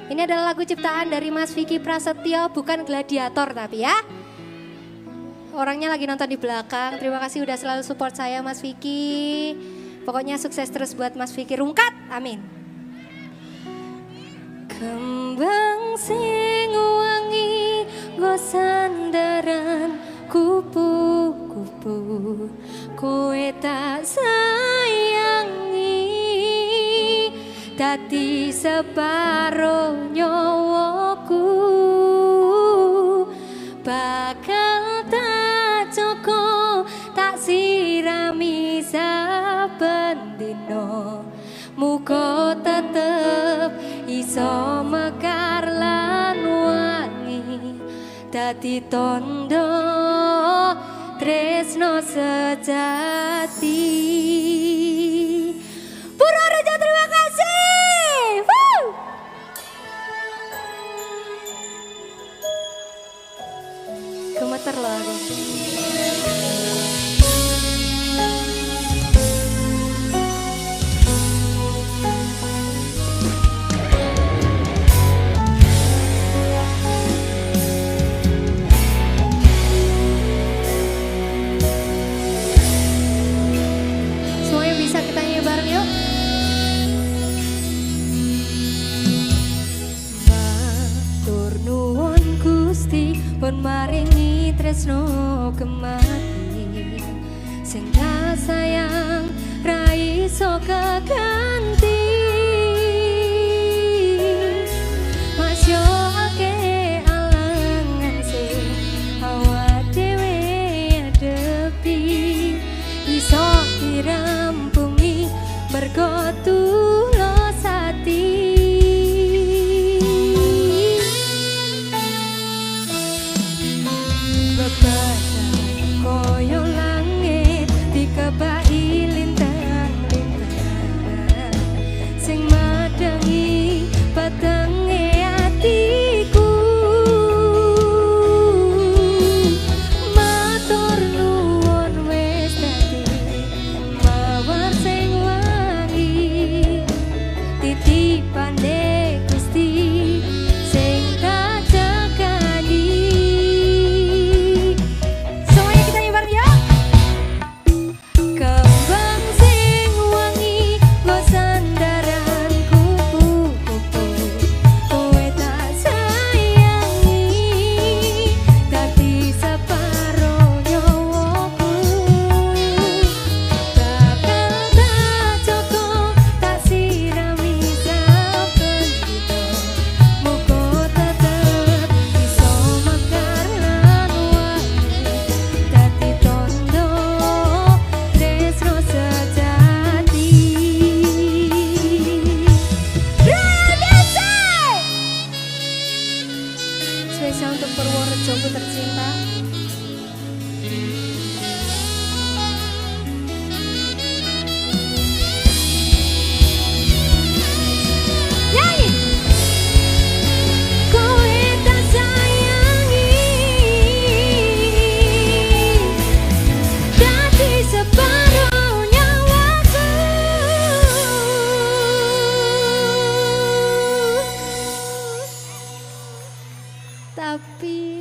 Ini adalah lagu ciptaan dari Mas Vicky Prasetyo, bukan gladiator tapi ya. Orangnya lagi nonton di belakang. Terima kasih udah selalu support saya Mas Vicky. Pokoknya sukses terus buat Mas Vicky Rungkat. Amin. Kembang sing wangi nggo sandaran kupu-kupu, kowe tak sayangi dadi separo nyawaku, bakal tak joko tak sirami saben dina, muga tetep iso mekar lan wangi dadi tondo tresno sejati. Purworejo terima kasih. Woo! Gemeter loh aku. Semuanya bisa kita nyanyi bareng yuk. Matur nuwun Gusti pun maringi tresno kemati, sing tak sayang ra iso keganti. Mas yo akeh alangan sing awak dhewe adepi, iso dirampungi mergo tulus ati. Bebasan koyo langit dikebaki lintang-lintang, sing madangi petenge atiku. Matur nuwun wis dadi mawar sing wangi, titipane Gusti sing tak jagani. Semuanya kita nyanyi bareng ya. Kembang sing wangi nggo sandaran kupu-kupu, kowe tak sayangi dadi separo nyawaku, bakal tak joko tak sirami saben dina, muga tetep iso mekar lan wangi dadi tondo tresno sejati. Spesial untuk Purworejo ku tercinta. Nyanyi. Kowe tak sayangi dadi separo nyawaku. Tapi